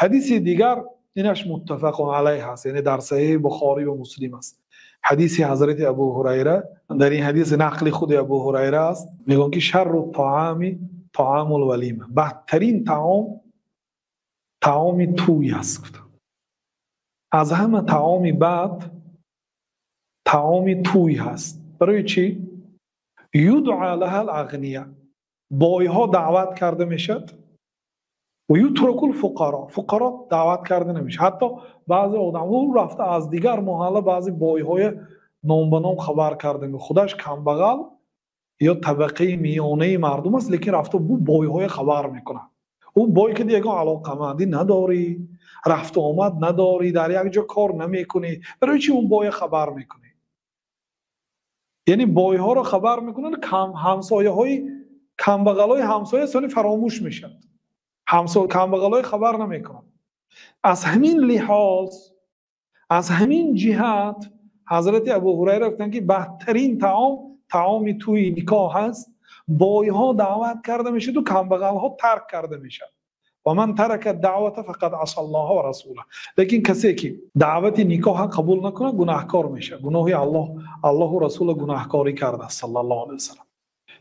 Ҳадиси дигар инаш муттафақун алайҳ аст, яъне дар Саҳеҳи Бухорӣ ва Муслим аст. Ҳадиси ҳазрати Абу Ҳурайра, дар ин ҳадис нақли худи Абу Ҳурайра аст, мегӯянд ки шарру таами таамул валима, бадтарин таом таоми тӯй аст. Аз ҳама таоми бад таоми тӯй ҳаст. Барои чӣ? Юдъа лаҳал ағния, бойҳо даъват карда мешавад, ва ютраку лфуқаро, фуқаро даъват карда намешавад. Ҳатто баъзе одамҳо рафта аз дигар маҳалла баъзе бойҳоя ном ба ном хабар карда, худаш камбағал ё табақаи миёнаи мардум аст, лекин рафта бу бойҳоя хабар мекунад. Ӯ бой ки ягон алоқамандӣ надорӣ, рафту омад надорӣ, дар як ҷо кор намекунӣ, барои чӣ он боя хабар мекунӣ? Яъне бойҳоро хабар мекунанд, ҳамсояҳои камбағалҳои ҳамсоя сони фаромӯш мешавад, камбағалҳои хабар намекунанд. Аз ҳамин лиҳоз, аз ҳамин ҷиҳат ҳазрати Абу Ҳурайра гуфтанд ки бадтарин таом таоми тӯи никоҳ аст. Бойҳо даъват карда мешавад ва камбағалҳо тарк карда мешавад. Ва ман тарака даъвата фақад аса Аллоҳа ва расулаҳ. Лекин касе ки даъвати никоҳа қабул накунад гунаҳкор мешавад. Гуноҳи Аллоҳ, Аллоҳу расула гунаҳкорӣ кардааст саллаллоҳу алайҳи васаллам.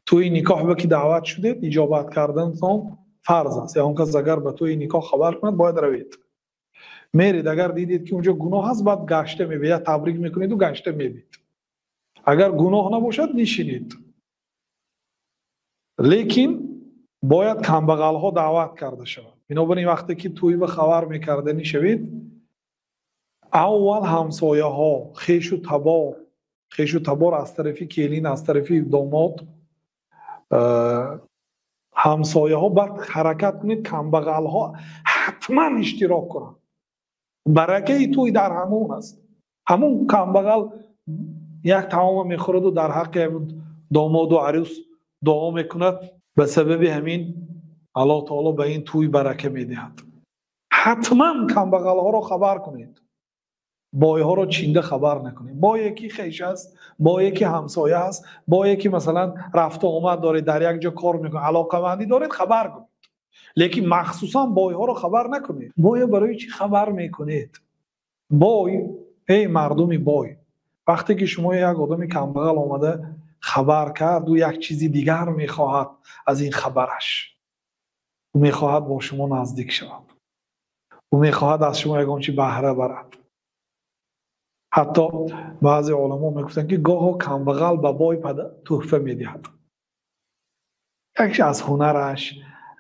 Тӯи никоҳ ба ки даъват шудед, иҷобат кардантон фарз аст. Ягон кас агар ба тӯи никоҳ хабар кунад, бояд равед. Меред, агар дидед ки унҷо гуноҳ аст, баъд гашта мебед, я табрик мекунеду гашта мебед. Агар гуноҳ набошад, нишинед. Лекин бояд камбағалҳо даъват карда шаванд. Бинобар ин вақте ки тӯй ба хабар мекарданӣ шавед, аввал ҳамсояҳо, хешу табор, хешу табор аз тарафи келин, аз тарафи домод, ҳамсояҳо, баъд ҳаракат кунед камбағалҳо ҳатман иштирок кунанд. Баракаи тӯй дар ҳамон аст. Ҳамон камбағал як таома мехӯраду дар ҳаққи домоду арӯс дуо мекунад. Ба сабаби ҳамин Аллоҳ таоло ба ин тӯй барака медиҳад. Ҳатман камбағалҳоро хабар кунед, бойҳоро чинда хабар накунед. Бое ки хеш аст, бое ки ҳамсоя аст, бое ки масалан рафту омад доред, дар як ҷо кор мекунед, алоқамандӣ доред, хабар кунед. Лекин махсусан бойҳоро хабар накунед. Боя барои чӣ хабар мекунед? Бой, эй мардуми бой, вақте ки шумо як одами камбағал омада хабар кард, ӯ як чизи дигар мехоҳад аз ин хабараш. Ӯ мехоҳад бо шумо наздик шавад, ӯ мехоҳад аз шумо ягон чи баҳра барад. Ҳатто баъзе оламо мегуфтанд ки гоҳо камбағал ба бой тӯҳфа медиҳад, якш аз ҳунараш,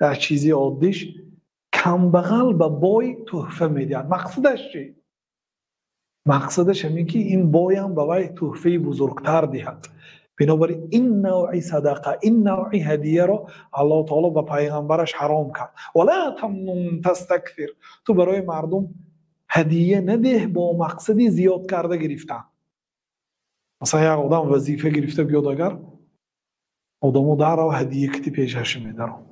як чизи оддиш, камбағал ба бой тӯҳфа медиҳад. Мақсадаш чи? Мақсадаш ҳамин ки ин боям ба вай тӯҳфаи бузургтар диҳад. Бинобар ин навъи садақа, ин навъи ҳадияро Аллоҳ таоло ба пайғамбараш ҳаром кард. Вала тамнун тастакфир, ту барои мардум ҳадия надеҳ бо мақсади зиёд карда гирифтан. Масалан як одам вазифа гирифта биёд, агар одамо дарав ҳадия кити пешаш медарон.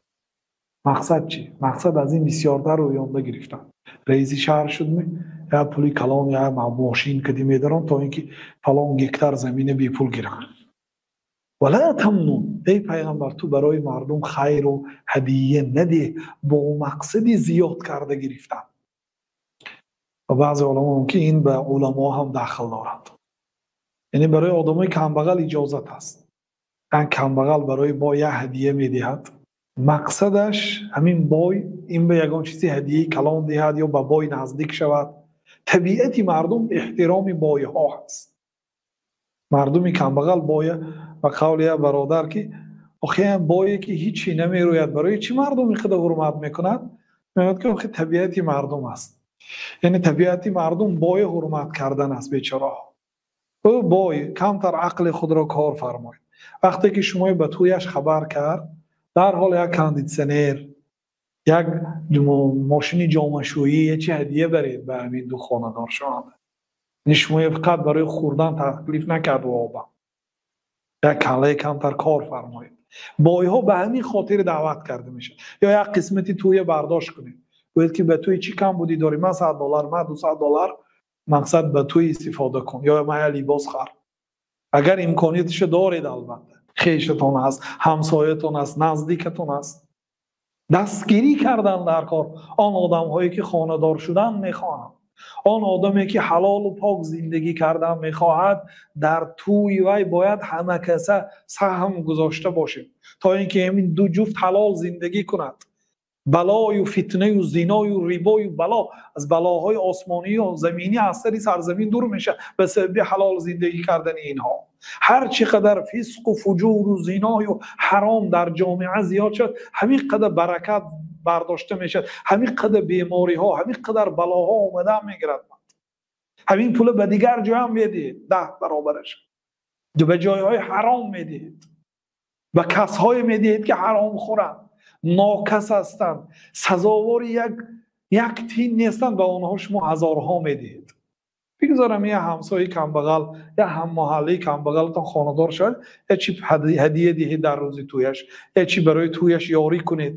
Мақсад чи? Мақсад аз ин бисёртар рӯёнда гирифтан. Раиси шаҳр шудми, як пули калон, як мошин кити медарон, то ин ки фалон гектар замина бепул гиранд. Вала тамнун, эй пайғамбар, ту барои мардум хайру ҳадия надеҳ бо мақсади зиёд карда гирифтан. Ва баъзе уламо мумкин ин ба уламо ҳам дахл дорад. Яъне барои одамои камбағал иҷозат аст. Ан камбағал барои бой як ҳадия медиҳад, мақсадаш ҳамин бой ин ба ягон чизи ҳадияи калон диҳад ё ба бой наздик шавад. Табиати мардум эҳтироми бойҳо ҳаст. Мардуми камбағал боя, ба қавли як бародар ки охи бое ки ҳичи намерӯяд, барои чӣ мардум ин қадар ҳурмат мекунад? Мегӯяд ки охи табиати мардум аст. Яъне табиати мардум боя ҳурмат кардан аст бечораҳо. Ӯ бой камтар ақли худро кор фармояд. Вақте ки шумо ба тӯяш хабар кард, дарҳол як кондитсионер, як мошини ҷомашӯӣ, як чи ҳадия баред ба ҳамин ду хонадор шаванд. Яъне шумо фақат барои хӯрдан таклиф накард ӯ одам. Як каллаи камтар кор фармоед. Бойҳо ба ҳамин хотир даъват карда мешавад. Ё як қисмати тӯя бардошт кунед. Гӯед ки ба тӯй чӣ кам будӣ дорӣ? Ман $100, ман $200, мақсад ба тӯй истифода кун. Ё ман як либос хар. Агар имконияташо доред, албатта. Хешатон аст, ҳамсоятон аст, наздикатон аст. Дастгирӣ кардан дар кор он одамҳое ки хонадор шудан мехоҳанд, он одаме ки ҳалолу пок зиндагӣ кардан мехоҳад, дар тӯи вай бояд ҳама каса саҳм гузошта бошем, то ин ки ҳамин ду ҷуфт ҳалол зиндагӣ кунад. Балою фитнаю зиною рибою бало аз балоҳои осмонию заминӣ аз сари сарзамин дур мешавад ба сабаби ҳалол зиндагӣ кардани инҳо. Ҳар чӣ қадар фисқу фуҷуру зиною ҳаром дар ҷомеа зиёд шавад, ҳамин қадар баракат бардошта мешавад, ҳамин қадар бемориҳо, ҳамин қадар балоҳо омада мегирад. Ҳамин пула ба дигар ҷоям медиҳед, 10 баробараш ба ҷойҳои ҳаром медиҳед, ба касҳое медиҳед ки ҳаром хӯранд, нокас ҳастанд, сазовори як тин нестанд, ба онҳо шумо ҳазорҳо медиҳед. Бигзорам як ҳамсояи камбағал, як ҳаммаҳаллаи камбағалтон хонадор шавад, як чи ҳадия диҳед дар рӯзи тӯяш, як чи барои тӯяш ёрӣ кунед.